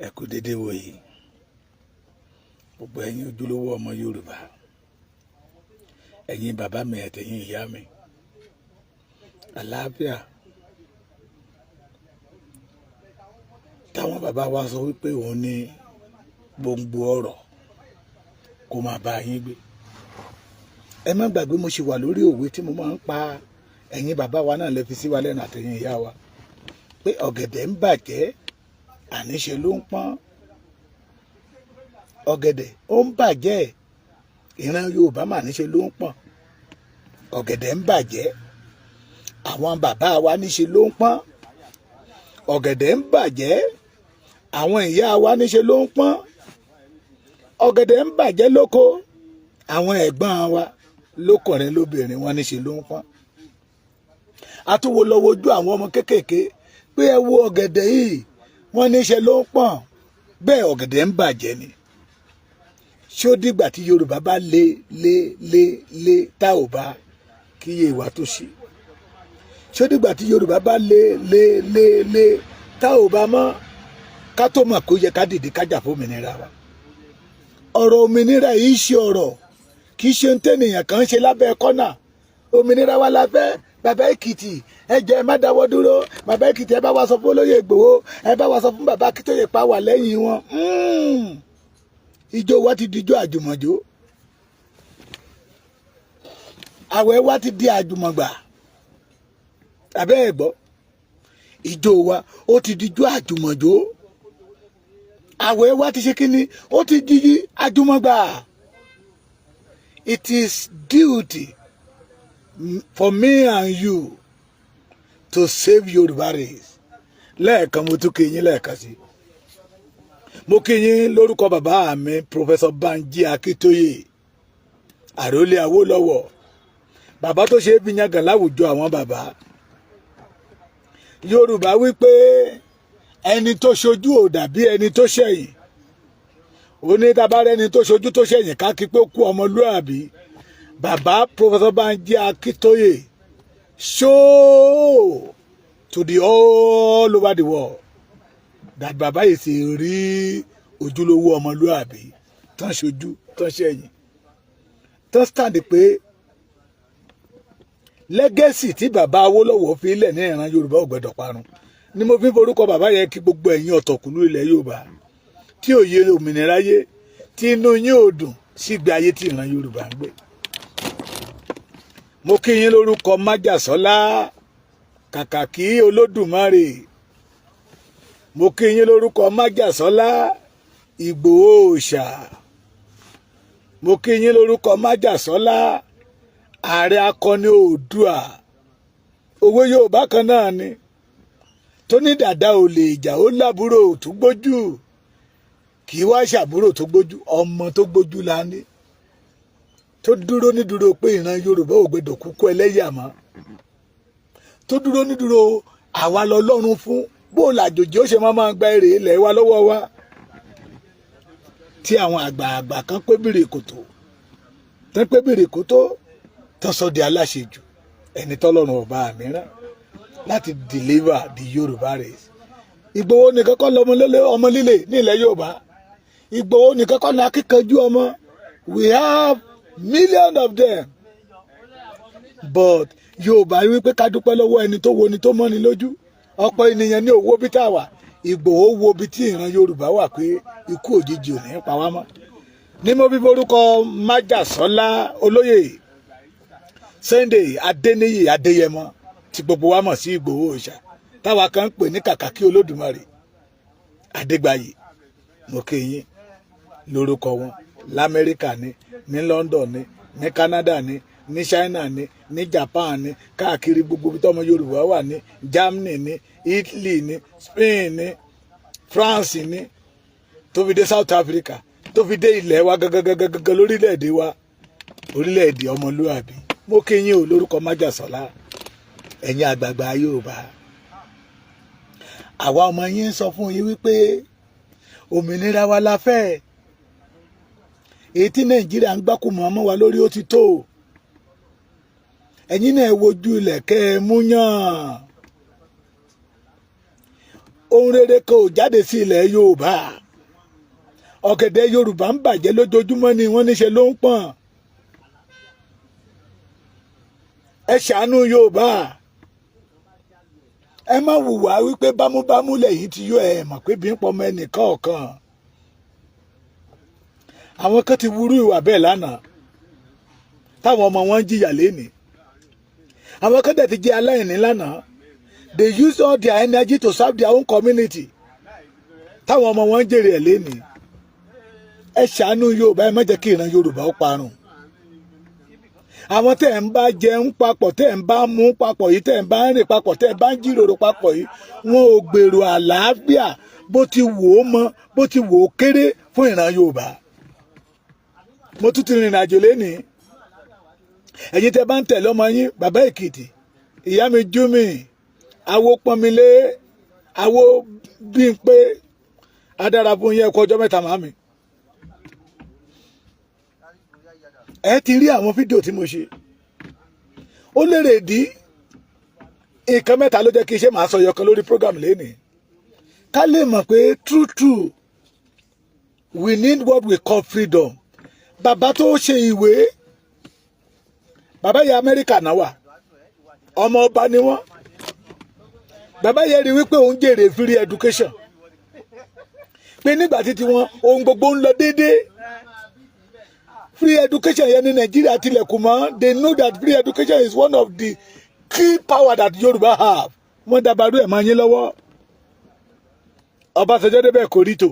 Ẹ kú dédé wòyí, gbogbo ẹ̀yin ojúlówó ọmọ Yorùbá, ẹ̀yin bàbá mi àtẹ̀yin ìyá mi. Àlàáfíà táwọn bàbá wa sọ wípé òun ní gbòǹgbò ọ̀rọ̀ kó máa bá yín gbé. Ẹ má gbàgbé, mo ṣì wà lórí òwe tí mo máa ń pa. Ẹ̀yin bàbá wa náà lè fi sí wa lẹ́nu, àtẹ̀yin ìyá wa, pé ọ̀gẹ̀dẹ̀ ń bàjẹ́, àníṣe ló ń pọ́n. Ọ̀gẹ̀dẹ̀ ó ń bàjẹ́, ìran Yorùbá mà níṣe ló ń pọ́n. Ọ̀gẹ̀dẹ̀ ń bàjẹ́, àwọn bàbá wa níṣe ló ń pọ́n. Ọ̀gẹ̀dẹ̀ ń bàjẹ́, àwọn ìyá wa níṣe ló ń pọ́n. Ọ̀gẹ̀dẹ̀ ń bàjẹ́ lóko, àwọn ẹ̀gbọ́n wa lókùnrin lóbìnrin wọn níṣe ló ń pọ́n. Àtúwò lọ wojú àwọn ọmọ kéékèèké pé ẹ wo ọ̀gẹ̀dẹ̀ yìí, wọ́n níṣe ló ń pọ́n. Bẹ́ẹ̀ ọ̀gẹ̀dẹ̀ ń bàjẹ́ ni. Ṣé ó dìgbà tí Yorùbá bá lé lé lé lé tá ò bá kíyè ìwà tó ṣe? Ṣé ó dìgbà tí Yorùbá bá lé lé lé lé tá ò bá mọ́ ká tó mọ̀ kó yẹ ká dìde ká jà fún òmìnira wa? Ọ̀rọ̀ òmìnira yìí ṣe ọ̀rọ̀, kì í ṣe ń tẹ̀nìyàn kan ṣe lábẹ́ kọ́nà. Òmìnira wa la fẹ́. Bàbá Èkìtì, ẹ jẹ́ ẹ má dáwọ́ dúró. Bàbá Èkìtì, ẹ bá wa sọ fún olóyè Ìgbòho, ẹ bá wa sọ fún bàbá Akíntóyè pa wà lẹ́yìn wọn. Ijó wa ti dijó àjùmọ̀jó, àwẹ̀ wa ti di àjùmọ̀gbà. Àbẹ́ ẹ̀ gbọ́, ijó wa ó ti dijó àjùmọ̀jó, àwẹ̀ wa ti ṣe kíni, ó ti di àjùmọ̀gbà. It is duty for me and you to save Yorùbá race. Lẹ́ẹ̀kan, mo tún kí yín lẹ́ẹ̀kan sí. Mo kí yín lórúkọ bàbá mi, Professor Banji Akíntóyè, àròlé Awólọ́wọ̀, bàbá tó ṣe é fi yangàn láwùjọ àwọn bàbá Yorùbá, wípé ẹni tó ṣojú ò dàbí ẹni tó ṣẹ̀yìn. Ó ní tabarẹ́ni ẹni tó ṣojú tó ṣẹ̀yìn ká kí pé ó kú ọmọlúàbí. Bàbá Professor Banji Akíntóyè show to the all over the world that bàbá yìí sì rí ojúlówó ọmọlúàbí tán ṣojú tán ṣẹ̀yìn, tán stand pé legacy tí bàbá Awólọ́wọ̀ fi lẹ̀ ní ìran Yorùbá ò gbọdọ̀ parun. Ni mo fi ń forúkọ bàbá yẹn kí gbogbo ẹ̀yin ọ̀tọ̀kùlú ilẹ̀ Yorùbá tí òye òmìnira yé, tí inú yín ò dùn sígbé ayé tí ìran Yorùbá ń gbé. Mo kí yín lórúkọ Májàsọ́lá, kàkàkí Olódùmarè. Mo kí yín lórúkọ Májàsọ́lá, Ìgbòho òòṣà. Mo kí yín lórúkọ Májàsọ́lá, ààrẹ akọni Oòduà. Òwe Yorùbá kan náà ni tó ní dàda ò lè jà, ó lábúrò tó gbójú. Kì í wá ṣàbúrò tó gbójú, ọmọ tó gbójú la ní, tó dúró nídúró pé ìran Yorùbá ò gbẹdọ̀ kúkú ẹlẹ́yà mọ́, tó dúró nídúró àwa lọ́lọ́run fún bó làjòjì ó ṣe máa gba èrè ilẹ̀ wa lọ́wọ́ wa, tí àwọn àgbààgbà kan pé bìrì kòtò tán, pé bìrì kòtò tán, sọ di aláṣejù. Ẹni tọ́lọ́run ọba mìíràn láti deliver the Yorùbá race. Ìgbòho nìkan kọ́ lọ́mọ ọmọ líle ní ilẹ̀ Yorùbá. Ìgbòho nìkan kọ́ ní akíkanjú ọmọ. We have millions of them, but Yorùbá wípé ká dúpẹ́ lọ́wọ́ ẹni tó wo ni tó mọ́ni lójú. Ọ̀pọ̀ ènìyàn ní òwò bí tá a wà. Ìgbòho wo bí tí ìran Yorùbá wà pé ikú òjijì ò ní pa wá mọ́. Ní mo bí forúkọ Májàsọ́lá, olóyè Sunday Adéníyì Adéyẹmọ, tí gbogbo wa mọ̀ sí Ìgbòho Òòṣà, táwa kan ń pè ní kàkàkí Olódùmarè Adégbàyè, mo kí yín lórúkọ wọn Lamẹ́ríkà ní, ní London ní, ní Canada ní, ní China ní, ní Japan ní, káàkiri gbogbo ibi tọ́mọ Yorùbá wà, ní Germany ní, Italy ní, Spain ní, France ní, tó fi dé South Africa, tó fi dé ilẹ̀ wa gangan, lórílẹ̀‐èdè wa, orílẹ̀‐èdè ọmọlúàbí. Mo kí yín o lórúkọ Májàsọ́lá. Ẹ̀yin àgbààgbà Yorùbá, àwa ọmọ yín ń sọ fún yín wípé òmìnira wa la fẹ́. Èyí tí Nàìjíríà ń gbákùmọ̀ ọmọ wa lórí, ó ti tó. Ẹ̀yin náà wojú ilẹ̀ kẹ́ ẹ mú yàn. Ohun rere kan ò jáde sí ilẹ̀ Yorùbá. Ọ̀gẹ̀dẹ̀ Yorùbá ń bàjẹ́ lójoojúmọ́ ni wọ́n níṣe ló ń pọ̀n. Ẹ ṣàánú Yorùbá. Ẹ má wùwà wípé bámúbámú lẹ́yìn tí yó. Ẹ mọ̀ pé bí ń pọmọ ẹnìkan ọ̀kan. Àwọn kan ti wúrú ìwà bẹ́ẹ̀ lánàá, táwọn ọmọ wọn ń jìyà lénìí. Àwọn kan dẹ̀ ti jẹ́ aláìní lánàá. They use all their energy to serve their own community, táwọn ọmọ wọn ń jèrè ẹ̀ lénìí. Ẹ ṣàánú Yorùbá. Ẹ má jẹ́ kí ìran Yorùbá ó parun. Àwọn tẹ́ ẹ̀ ń bá jẹun papọ̀, tẹ́ ẹ̀ ń bá mú papọ̀ yìí, tẹ́ ẹ̀ ń bá rìn papọ̀, tẹ́ ẹ̀ bá ń jíròrò papọ̀ yìí, wọn ò gbèrò àlàáfíà, bó ti wò ó mọ, bó ti wò ó kéré, fún ìran Yorùbá. Mo tún ti rìnrìn àjò lénìí. Ẹ̀yin tẹ́ bá ń tẹ̀lé ọmọ yín, Bàbá Èkìtì, ìyá mi Júmi, awo pọnmilé, awo Bímpé, adára fún yín. Ẹ̀kọ́ ọjọ́ mẹ́ta, màmí. Ẹ ti rí àwọn fídíò tí mo ṣe. Ó lérè dí nǹkan mẹ́ta ló jẹ́ kí iṣẹ́ màá sọ yọkan lórí program lénìí, ká lè mọ̀ pé true true, we need what we call freedom. Bàbá tó ṣe ìwé, bàbá yẹ, Amẹ́ríkà náà wà, ọmọ ọba ni wọ́n. Bàbá yẹ rí wípé òun jèrè free education, pé nígbà títí wọn, ohun gbogbo ń lọ déédéé. Free education yẹn ní Nàìjíríà tilẹ̀kùn mọ́. They know that free education is one of the key power that Yorùbá have. Wọ́n dabarú ẹ̀ máa yín lọ́wọ́. Ọbásanjọ́ débẹ̀, kò rí tò.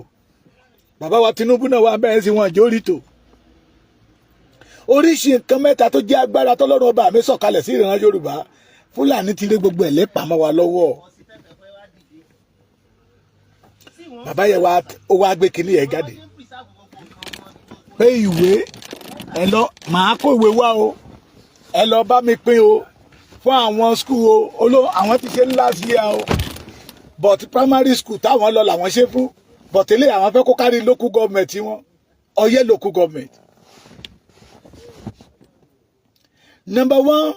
Bàbá wa Tinubu náà wà bẹ́ẹ̀ sí, wọn àjò rí tò. Oríṣi nǹkan mẹ́ta tó jẹ́ agbára tọ́lọ́run ọba mi sọ̀kalẹ̀ sí ìran Yorùbá, Fúlàní ti rí gbogbo ẹ̀ lẹ́pàmọ́ wa lọ́wọ́. Bàbá yẹn wá, ó wá gbé kinní yẹn jáde pé ìwé ẹ lọ, màá kó ìwé wá o, ẹ lọ bá mi pín o fún àwọn school o. Olóò àwọn ti ṣe last year o, but primary school táwọn lọ làwọn ṣe fún, but eléyìí àwọn fẹ́ kó kárí local government wọn, Ọ̀yẹ́ local government. Number one,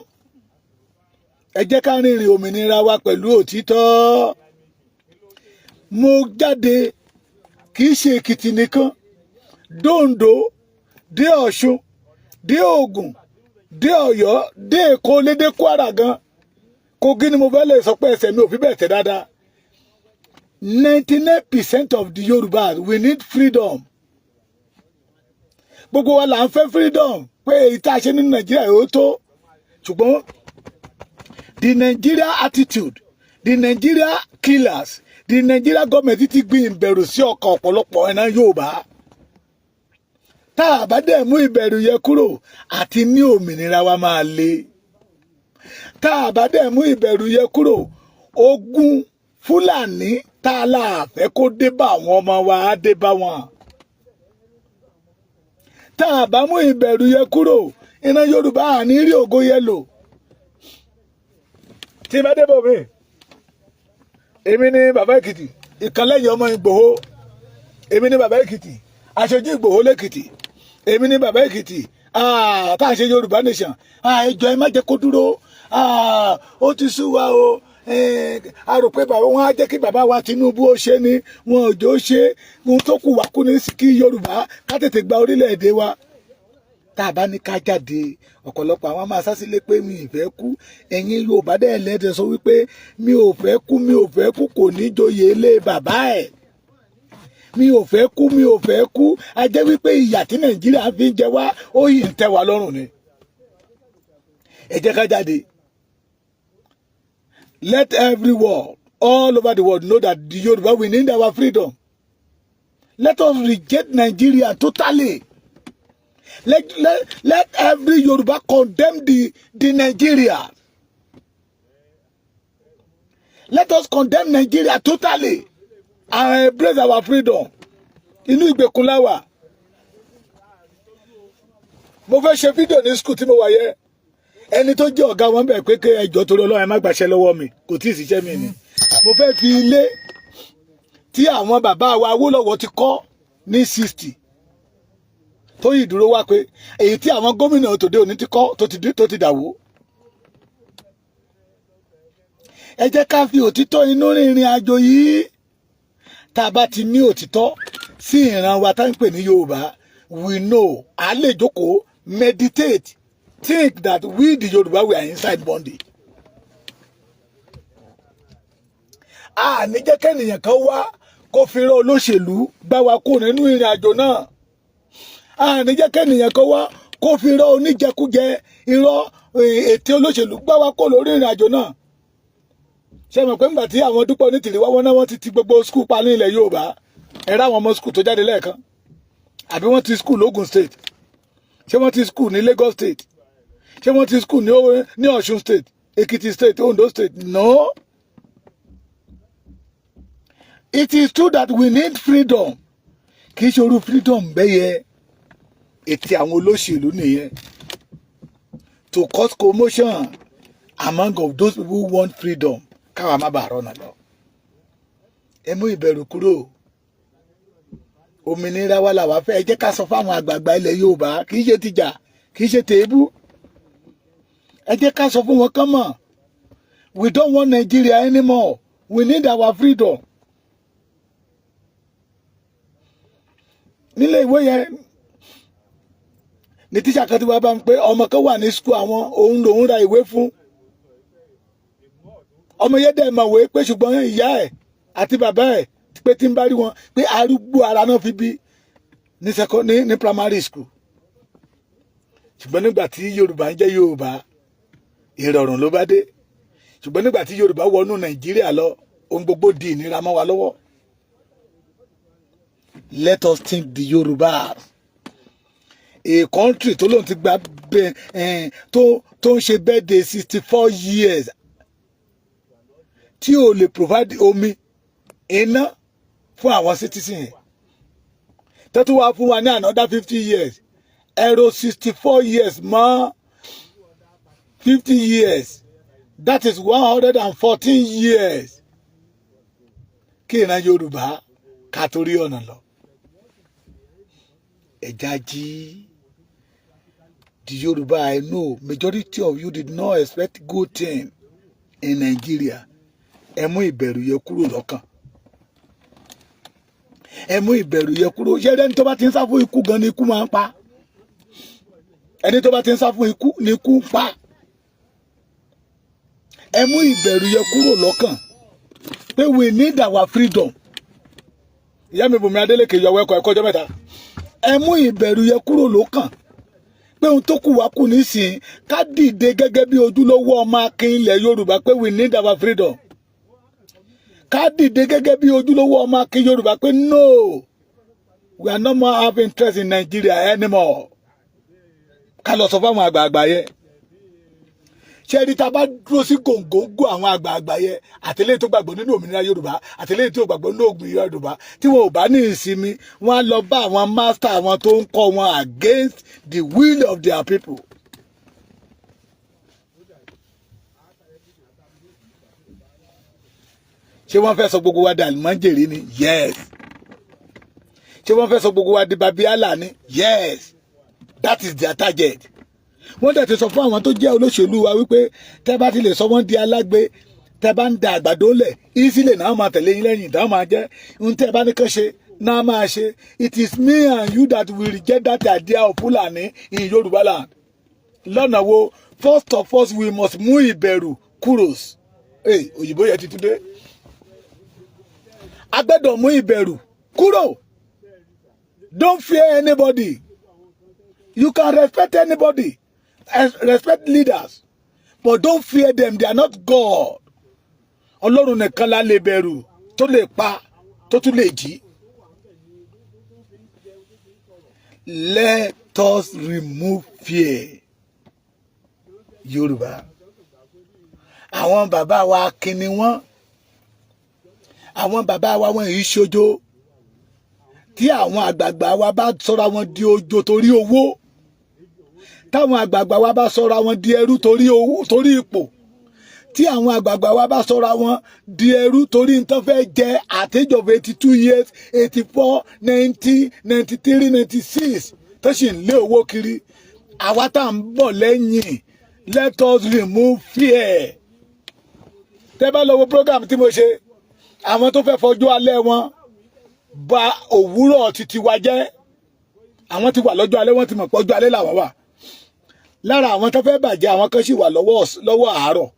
ẹ jẹ́ ká rìnrìn òmìnira wa pẹ̀lú òtítọ́. Mo jáde, kì í ṣe Èkìtì nìkan, dóńdó dé Ọ̀ṣun, dé Ògùn, dé Ọ̀yọ́, dé Èkó, lédè Kwara gan, Kogi ni mo fẹ́ lè sọ pé ẹsẹ̀ mi ò fi bẹ́ẹ̀ tẹ̀ dáadáa. 99% of the Yorùbá, we need freedom. Gbogbo wa là ń fẹ́ freedom, pé èyí tá a ṣe nínú Nàìjíríà yóò tó, ṣùgbọ́n the Nigeria attitude, the Nigeria killers, the Nigeria government ti gbin ìbẹ̀rù sí ọkàn ọ̀pọ̀lọpọ̀ ẹ̀nà Yorùbá. Tá a bá dẹ̀ mú ìbẹ̀rù yẹn kúrò, àti ní òmìnira wa máa le. Tá a bá dẹ̀ mú ìbẹ̀rù yẹn kúrò, ogun Fúlàní tá a láàfẹ́ kó dé bá àwọn ọmọ wa á dé bá wọn. Tá a bá mú ìbẹ̀rù yẹn kúrò, ìran Yorùbá àní rí ògo yẹn lò. Tí bá débò mi, èmi ní Bàbá Èkìtì, ìkan lẹ́yìn ọmọ Ìgbòho. Èmi ní Bàbá Èkìtì, aṣojú Ìgbòho lẹ́kìtì. Èmi ní Bàbá Èkìtì tá à ń ṣe Yorùbá nation. Ẹjọ́, ẹ má jẹ́ kó dúró, ó ti sú wa o. A rò pé bàbá wọn á jẹ́ kí bàbá wa Tinubu ó ṣe ni, wọn ò jọ ṣe. Ohun tó kù wá kú ní kí Yorùbá ká tètè gba orílẹ̀-èdè wa. Tá a bá ní ká jáde, ọ̀pọ̀lọpọ̀ àwọn máa sá sílé pé mi ì fẹ́ kú. Ẹ̀yin Yorùbá dẹ̀ lẹ́dẹ̀ sọ wípé mi ò fẹ́ kú, mi ò fẹ́ kú, kò ní joyè ilé bàbá ẹ̀. Mi ò fẹ́ kú, mi ò fẹ́ kú, a jẹ́ wípé ìyà tí Nàìjíríà fi ń jẹ wá, ó yìí ń tẹ́ wa lọ́rùn ni. Ẹ jẹ́ ká jáde. Let every world all over the world know that the Yorùbá, we need our freedom. Let us reject Nigeria totally. Let every Yoruba condemn the Nigeria. Let us condemn Nigeria totally and embrace our freedom. Inú ìgbèkùn la wà. Mo fẹ́ ṣe fídíò ní school tí mo wà yẹ. Ẹni tó jẹ́ ọ̀gá wọn bẹ̀ pé kí ẹjọ́ torí Ọlọ́run, ẹ má gbàṣẹ lọ́wọ́ mi, kò tí ì ṣiṣẹ́ mi ni. Mo fẹ́ fi ilé tí àwọn bàbá wa Awólọ́wọ̀ ti kọ́ ní 60 tó yìí dúró wá, pé èyí tí àwọn gómìnà tòde òní ti kọ́ tó ti dàwó. Ẹ jẹ́ ká fi òtítọ́ inú rìnrìn àjò yìí. Tá a bá ti ní òtítọ́ sí ìran wa tá ń pè ní Yorùbá, we know a lè jókòó, meditate, think that we the Yorùbá, we are inside bondage. A ní jẹ́ kẹ́nìyàn kan wá kó fi rán olóṣèlú gbá wa kú nínú ìrìn àjò náà. A ní jẹ́ kẹ́nìyàn kan wá kó fi rán oníjẹkújẹ, irọ́, ètè olóṣèlú gbá wa kó lórí ìrìn àjò náà. Ṣé mọ̀ pé ńgbà tí àwọn Dúpẹ́ Onítìrí wá, wọ́n náà wọ́n ti ti gbogbo school pa ní ilẹ̀ Yorùbá. Ẹ̀rọ àwọn ọmọ school tó jáde lẹ́ẹ̀kan, àbí wọ́n ti school l'Ógùn State? Ṣé wọ́n ti school ní Lagos State? Ṣé wọ́n ti school ní Ọ̀ṣun State, Ekiti State, Ondo State? No. It is true that we need freedom. Kì í ṣe orú freedom bẹ́yẹ. Ètí àwọn olóṣèlú nìyẹn, to cause commotion among of those people who want freedom, káwa má bàa rọ́nà lọ. Ẹ mú ìbẹ̀rù kúrò. Òmìnira wa làwa fẹ́. Ẹ jẹ́ ká sọ fáwọn àgbààgbà ilẹ̀ Yorùbá, kì í ṣe tìjà, kì í ṣe tèébú. Ẹ jẹ́ ká sọ fún wọn kán mọ̀, we don't want Nigeria anymore, we need our freedom. Nílé ìwé yẹn ní tíṣà kan tí wàá bá ń pé ọmọ kan wà ní school àwọn, òun lòún ra ìwé fún ọmọ yẹn, dẹ̀ mọ̀wé pé, ṣùgbọ́n ìyá ẹ̀ àti bàbá ẹ̀ pé tí ń bá rí wọn pé arúgbó ara náà fi bí ní second ní primary school. Ṣùgbọ́n nígbà tí Yorùbá ń jẹ́ Yorùbá, ìrọ̀rùn ló bá dé. Ṣùgbọ́n nígbà tí Yorùbá wọnú Nàìjíríà lọ, ohun gbogbo di ìnira mọ́ wa lọ́wọ́. Let us think the Yorùbá, a country tó lóun ti gba bẹ tó ń ṣe birthday 64 years, tí ò lè provide omi, iná fún àwọn citizen yẹn, tó tún wá fún wa ní another 50 years. Ẹ̀rọ 64 years mọ́ 50 years, that is 114 years kí ìran Yorùbá ká torí ọ̀nà lọ. Ẹ̀já jí. The Yorùbá, I know majority of you did not expect good thing in Nigeria. Ẹ mú ìbẹ̀rù yẹ kúrò lọ́kàn. Ẹ mú ìbẹ̀rù yẹ kúrò. Ṣé ẹni tó bá ti ń sá fún ikú gan ni ikú máa ń pa? Ẹni tó bá ti ń sá fún ikú ni ikú ń pa. Ẹ mú ìbẹ̀rù yẹ kúrò lọ́kàn pé we need our freedom. Ìyá mi Bùnmi Adélékè yọ ẹkọ ẹkọ ọjọ́ mẹ́ta. Ẹ mú ìbẹ̀rù yẹ kúrò lọ́kàn pé ohun tó kù wá kù nísìnyí, ká dìde gẹ́gẹ́ bí ojúlówó ọmọ akin ilẹ̀ Yorùbá pé we need our freedom. Ká dìde gẹ́gẹ́ bí ojúlówó ọmọ akin Yorùbá pé no, we are no more have interest in Nigeria anymore. Ká lọ sọ fáwọn àgbààgbà yẹn. Ṣé ẹni tá a bá dúró sí gòǹgòǹgò àwọn àgbààgbà yẹn, àtẹlẹ́yìn tó gbàgbọ́ nínú òmìnira Yorùbá, àtẹlẹ́yìn tó gbàgbọ́ nínú òmìnira Yorùbá, tí wọn ò bá ní ìsinmi, wọn á lọ bá àwọn master àwọn tó ń kọ́ wọn against the will of their people. Ṣé wọ́n fẹ́ sọ gbogbo wa di àlùmọ́jèrè ni? Yes. Ṣé wọ́n fẹ́ sọ gbogbo wa di babiala ni? Yes, that is their target. Wọ́n dẹ̀ ti sọ fún àwọn tó jẹ́ olóṣèlú wa wípé tẹ́ bá ti lè sọ wọ́n di alágbe, tẹ́ bá ń da àgbàdo lẹ̀ easily náà, máa tẹ̀lé yín lẹ́yìn náà, máa jẹ́ ohun tẹ́ bá ní kàn ṣe náà máa ṣe. It is me and you that will reject that idea of Fulani in Yorùbá land. Lọ́nà wo? First of all, we must mú ìbẹ̀rù kúrò. Òyìnbó yẹn ti tún dé. A gbọ́dọ̀ mú ìbẹ̀rù kúrò. Don't fear anybody. You can respect anybody, respect leaders, but don't fear them. They are not God. Ọlọ́run nìkan la lè bẹ̀rù, tó lè pa, tó tún lè jí. Let us remove fear. Yorùbá, àwọn bàbá wa kíni wọ́n, àwọn bàbá wa, wọn yìí ṣojo. Tí àwọn àgbààgbà wa bá sọra wọn di ojo torí owó, táwọn àgbààgbà wa bá sọra wọn di ẹrú torí owó, torí ipò, tí àwọn àgbààgbà wa bá sọra wọn di ẹrú torí nǹkan fẹ́ jẹ at age of 82 years, 84, 90, 93, 96, tó sì ń lé owó kiri, àwa tá à ń bọ̀ lẹ́yìn, let us remove fear. Tẹ́ bá lọ wo program tí mo ṣe, àwọn tó fẹ́ fọjú alẹ́ wọn Bà òwúrọ̀ títí wa jẹ́. Àwọn ti wà lọ́jọ́ alẹ́, wọ́n ti mọ̀ pé ọjọ́ alẹ́ làwọn wà. Lára àwọn tó fẹ́ bàjẹ́, àwọn kan sì wà lọ́wọ́ àárọ̀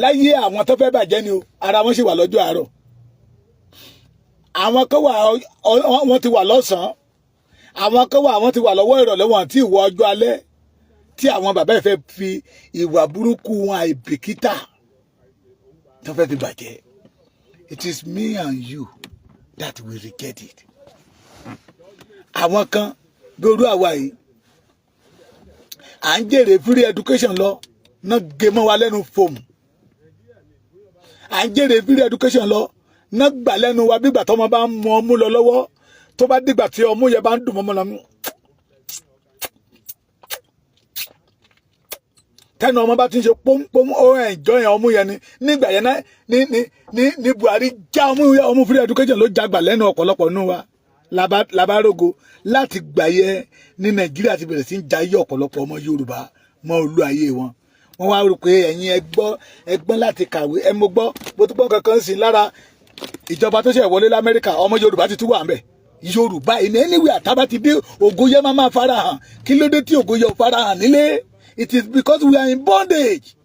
láyé. Àwọn tó fẹ́ bàjẹ́ ni o, ara wọn sì wà lọ́jọ́ àárọ̀. Àwọn kan wà, wọ́n ti wà lọ́sàn-án. Àwọn kan wà, wọ́n ti wà lọ́wọ́ ìrọ̀lẹ́, wọn àti ìwọ ọjọ́ alẹ́ tí àwọn bàbá ẹ̀ fẹ́ fi ìwà burúkú wọn, àìbìkítà tó fẹ́ fi bàjẹ́. It is me and you that will reject it. Àwọn kan bí orú àwa yìí, à ń jèrè free education lọ náà, gé mọ́ wa lẹ́nu fòmù. À ń jèrè free education lọ náà, gbà lẹ́nu wa bí ìgbà tọ́mọ bá ń mu ọmú lọ lọ́wọ́. Tó bá dìgbà tí ọmú yẹn bá ń dùn mọ́mọ́ lọ, tẹnu ọmọ bá ti ń ṣe pọ́npọ́n, ó ẹ̀jọ́ yẹn, ọmú yẹn ni. Nígbà yẹn náà ní Buhari já ọmú, ọmú free education ló jagbà lẹ́nu ọ̀pọ̀lọpọ̀ nù wa labarogo. Láti gbà yẹ ní Nàìjíríà ti bẹ̀rẹ̀ sí ń jayé ọ̀pọ̀lọpọ̀ ọmọ Yorùbá mọ́ olú ayé wọn. Wọ́n wá rò pé ẹ̀yin ẹgbọ́ ẹgbọ́n láti kàwé ẹ. Mo gbọ́, mo tún gbọ́ kankan sí lára ìjọba tó ṣe wọlé l'Amẹ́ríkà. Ọmọ Yorùbá ti tún wà ńbẹ̀. Yorùbá in anywhere àtàbà ti dé, ògo yẹn máa máa fara hàn. Kí ló dé tí ògo yẹn ò fara hàn nílé? It is because we are in bondage.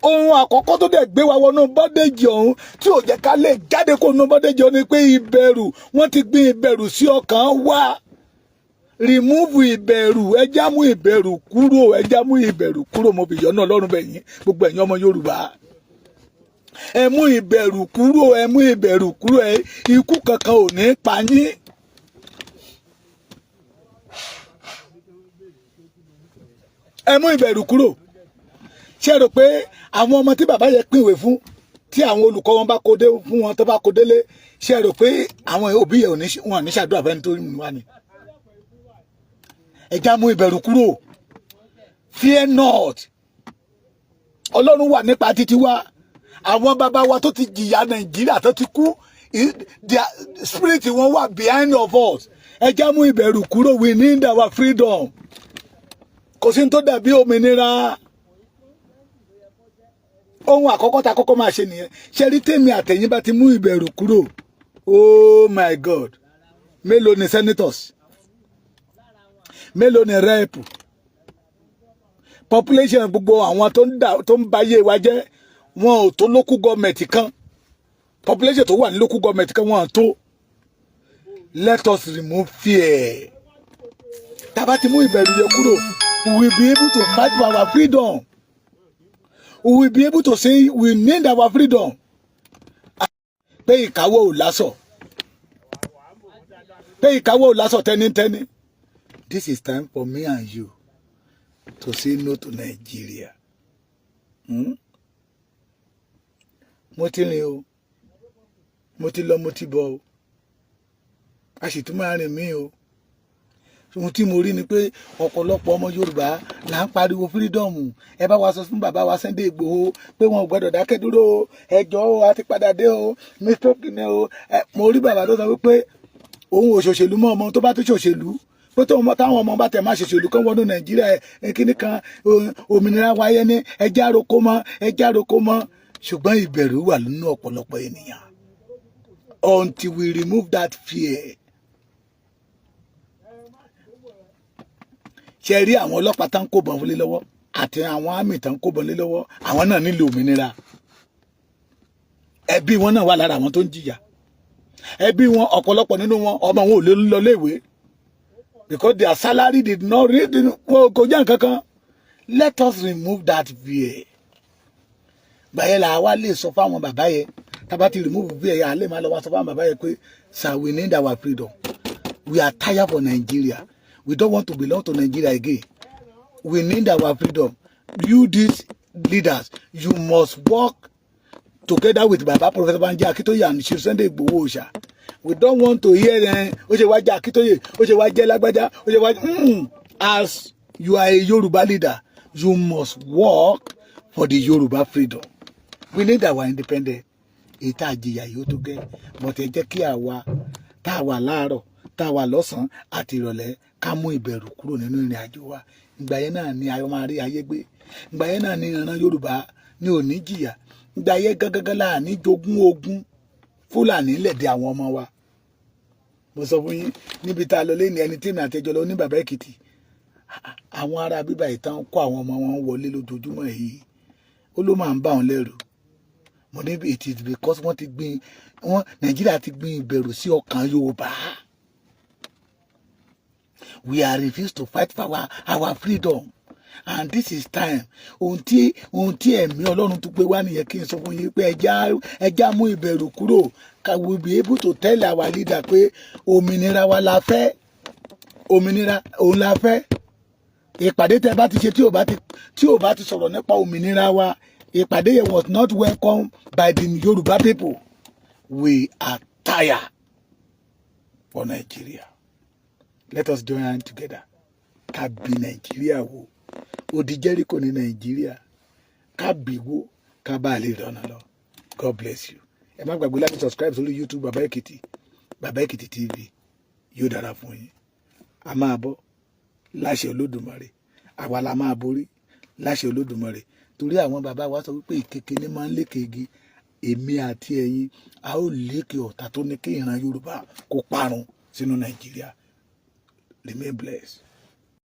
Ohun àkọ́kọ́ tó dẹ̀ gbé wa wọnú bondage ọ̀hún, tí ò jẹ́ ká lè jáde kó nú bondage ọ̀hún, ni pé ìbẹ̀rù. Wọ́n ti gbin ìbẹ̀rù sí ọkàn wa. Remove ìbẹ̀rù. Ẹ já mú ìbẹ̀rù kúrò, ẹ já mú ìbẹ̀rù kúrò. Mo fi yọ́nà Ọlọ́run bẹ̀ yín, gbogbo ẹ̀yin ọmọ Yorùbá, ẹ mú ìbẹ̀rù kúrò, ẹ mú ìbẹ̀rù kúrò. Ẹ ikú kankan ò ní pa yín. Ẹ mú ìbẹ̀rù kúrò. Ṣé ẹ rò pé àwọn ọmọ tí bàbá yẹn pínwèé fún, tí àwọn olùkọ́ wọn bá kó dé fún wọn, tó bá kó délé, ṣé ẹ rò pé àwọn òbí yẹn wọn ní ṣàdúrà fẹ́ni tó wà ní? Ẹ já mú ìbẹ̀rù kúrò. Fear not. Ọlọ́run wà nípa títí wa. Àwọn bàbá wa tó ti jìyà Nàìjíríà, tó ti kú, their spirit wọn wà behind of us. Ẹ já mú ìbẹ̀rù kúrò. We need our freedom. Kò sí ní tó dàbí òmìnira. Ohun àkọ́kọ́ tá a kọ́kọ́ máa ṣe nìyẹn. Ṣe rí, tèmi àtẹ̀yìn bá ti mú ìbẹ̀rù kúrò, oh my God, mélòó ni senators, mélòó ni rep, population gbogbo àwọn tó ń dà, tó ń bayé wa jẹ́, wọn ò tó local government kan. Population tó wà ní local government kan, wọn ò tó. Let us remove fear. Tá a bá ti mú ìbẹ̀rù yẹn kúrò, we will be able to fight for our freedom. We will be able to say we need our freedom. Pé ìkáwọ́ ò lásọ̀, pé ìkáwọ́ ò lásọ̀ tẹ́nítẹ́ní. This is time for me and you to say no to Nigeria. Mo ti rìn o, mo ti lọ, mo ti bọ̀ o, a sì tún máa rìn mí o. Ohun tí mo rí ni pé ọ̀pọ̀lọpọ̀ ọmọ Yorùbá là ń pariwo freedom. Ẹ bá wa sọ fún bàbá wa Sunday Igboho pé wọn ò gbọdọ̀ dákẹ́ dúró o. Ẹ jọ̀ọ́ o, a ti padà dé o, mistake ni o. Mo rí bàbá tó sọ wípé òun ò ṣòṣèlú mọ́. Ọmọ tó bá tó ṣòṣèlú pé táwọn ọmọ bá tẹ̀ máa ṣòṣèlú kan wọnú Nàìjíríà, ẹ kíní kan òmìnira wáyé ní ẹjẹ́ àròkọ mọ́, ẹjẹ́ àròkọ mọ́. Ṣùgbọ́n ìbẹ̀rù wà nínú ọ̀pọ̀lọpọ̀ ènìyàn. Until we remove that fear. Ṣe rí àwọn ọlọ́pàá tán kó bọ̀n lé lọ́wọ́ àti àwọn army tán kó bọ̀n lé lọ́wọ́, àwọn náà nílò òmìnira. Ẹbí wọn náà wà lára àwọn tó ń jìyà. Ẹbí wọn, ọ̀pọ̀lọpọ̀ nínú wọn, ọmọ wọn ò lè lọ léèwé because their salary did not read, kò jẹ́ nǹkan kan. Let us remove that fear. Gbàyẹn là wá lè sọ fáwọn bàbá yẹn. Tá bá ti remove fear yẹn, à lè máa lọ wá sọ fáwọn bàbá yẹn pé, "Sir, we need our freedom. We are tired for Nigeria. We don't want to belong to Nigeria again. We need our freedom. You, these leaders, you must work together with Baba Professor Banji Akintoye and Chief Sunday Igboho Oòṣà. We don't want to hear ẹ ó ṣe wá jẹ́ Akintoye, ó ṣe wá jẹ́ lágbájá, ó ṣe wá." As you are a Yoruba leader, you must work for the Yoruba freedom. We need our independence. Èyí tá a jìyà yìí, ó tó gẹ́, but ẹ jẹ́ kí àwa tá a wà láàárọ̀, tá a wà lọ́sàn-án àti ìrọ̀lẹ́, ká mú ìbẹ̀rù kúrò nínú ìrìn àjò wa. Ìgbà yẹn náà ni ayọ̀ máa rí ayé gbé. Ìgbà yẹn náà ni ìran Yorùbá ní ò ní jìyà. Ìgbà yẹn gángan là ní jogún ogun. Fúlàní lẹ̀dí àwọn ọmọ wa. Mo sọ fún yín níbi tá a lọ lẹ́ni, ẹni tí mi àtẹjọ lọ ní bàbá Èkìtì, àwọn ará bíbá ìtàn kó àwọn ọmọ wọn wọlé lójoojúmọ́ yìí, ó ló máa ń bá wọn lẹ́rù. Mo ní it is because wọ́n ti gbin wọ́n, Nàìjíríà ti gbin ìbẹ̀rù sí ọkàn Yorùbá. We are refused to fight for our freedom, and this is time. Ohun tí ẹ̀mí Ọlọ́run tún pé wá nìyẹn. Kí n sọ fún yín pé ẹja mú ìbẹ̀rù kúrò, ká we be able to tell our leader pé òmìnira wa la fẹ́, òmìnira òun la fẹ́. Ìpàdé tẹ bá ti ṣe tí ò bá ti sọ̀rọ̀ nípa òmìnira wa, ìpàdé yẹn was not welcome by the Yorùbá people. We are tired for Nigeria. Let us join hand together, ká bí Nàìjíríà wò. Odi Jericho ní Nàìjíríà, ká bí wó, ká bá lè rọ̀nà lọ. God bless you. Ẹ má gbàgbé láti subscribe sórí YouTube Bàbá Èkìtì, Bàbá Èkìtì TV. Yóò dára fún yín. A máa bọ́ láṣẹ Olódùmarè. Àwa la máa borí láṣẹ Olódùmarè, torí àwọn bàbá wa sọ wípé ìkeke ní máa ń lékè igi. Èmi àti ẹ̀yin, a ó lékè ọ̀tá tó ní kí ìran Yorùbá kó parun sínú Nàìjíríà. Remain blessed.